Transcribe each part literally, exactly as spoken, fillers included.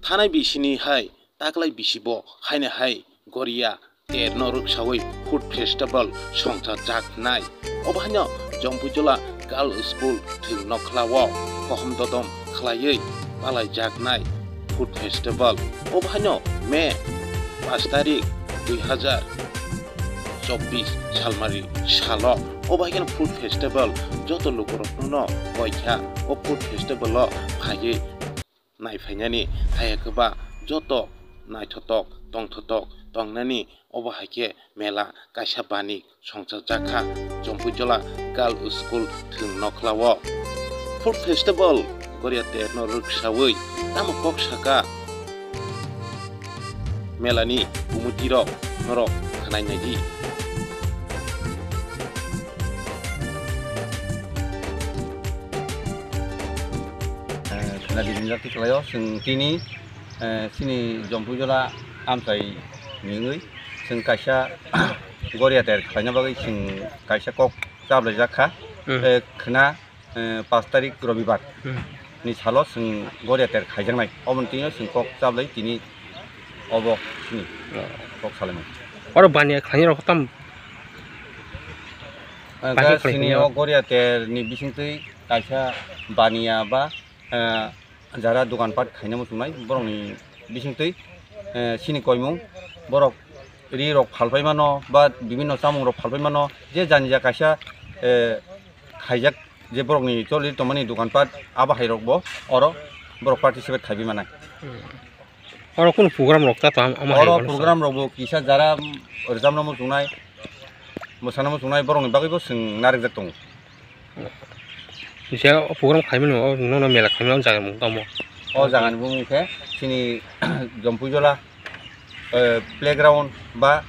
Thanai bisini hai taklai bisibo haino hai Goria terno rwksawi food festival songchajak nai. Obo haino Jompuijola Girls School thwng nokhlao kohom dodom khlaiwi palaijak nai food festival. Obo haino May pash tarik dui hazar chobbish salmari salo. Obo hai kheno food festival joto lukurokno no koikha o food festival o phaiwi naiphainani, haiya khe ba joto naithotok tongthotok tongnani. Obo hai khe mela kaisa bani songchajak kha Jompuijola Girls School thwng nokhlao. Food festival Goria terno rwksawi tamo kok saka melani kumutirok norok khnai nai di. Eh, khna di ringjak tikhlaio, chwng tini, eh, chini Jompuijola amchai ni wngwi chwng kaisa Goria ter khlaina bagwi chwng kaisa kok chablaijak kha. Hmm. Eh, khna, eh, pash tarik Robibar Hmm. ni salo chwng Goria ter khaijaknai. Oboni twi chwng kok chablai tini obo chini Oh. kok salaimani. Oro baniya khlainai rok tam Eh, Bani ga khlainai chini rok. O Goria ter ni bisingtwi kaisa baniya ba, eh, jara dogan pat khaina muchungnai borokni bisingtwi, eh, chini koimung borok ri rok phalpai mano ba bibinno chamung rok phalpai mano je jani ja kaisa, eh, khaijak je borokni choli tongmani dogan pat abo hai rok bo oro borok participate khaiwi manai. Hmm. Oro kunu program rok ta tong ama hai Oro program rok bo kisa jara rwchapna muchungnai, mwsana muchungnai borokni bagwi bo chwng narwkjak tongo. Kisa o program khaimani o nono mela khaimani o jaga mung tamo. O jaga ni bumung khe chini Jompuijola, eh, playground ba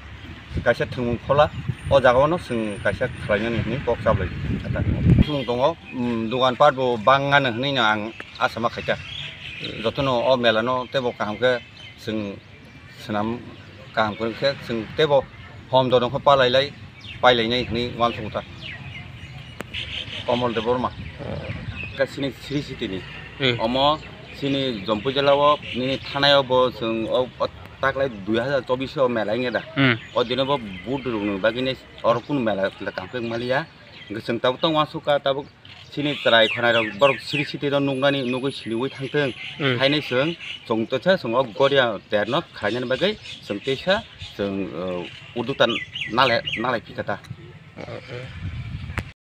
kaisa thwngmung khola, o jaga o no chwng kaisa khlainani hinwi kok chablai kha ta. Thwngmung tongo, mm, dogan pat bo bangmano hinwi no ang asa ma khaita. Jotono o mela no teibo kaham khe chwng swnam kaham kwrwng khe chwng teibo hom dodong khe palai lai, pai lainai hinwi uansukha ta. Komol Debbarma. Ka chini Sri City ni. Hmm. Omo chini Jompuijola o nini thanai o bo chwng o, o taklai dui hazar chobbish o mela wngya da. Hmm. O dino bo vote rwngni bagwi ni oro kunu mela kaham khe wngmaliya. Hwnkhe chwng tabuk tong uansukha tabuk chini chwrai khwnai rok borok Sri City no nuknani nugwi siniwi thangthwng. Hmm. Haino chwng chwng teisa chwng o Goria terno khlainani bagwi chwng teisa chwng, uh, uddokta nalai nalai phikha ta.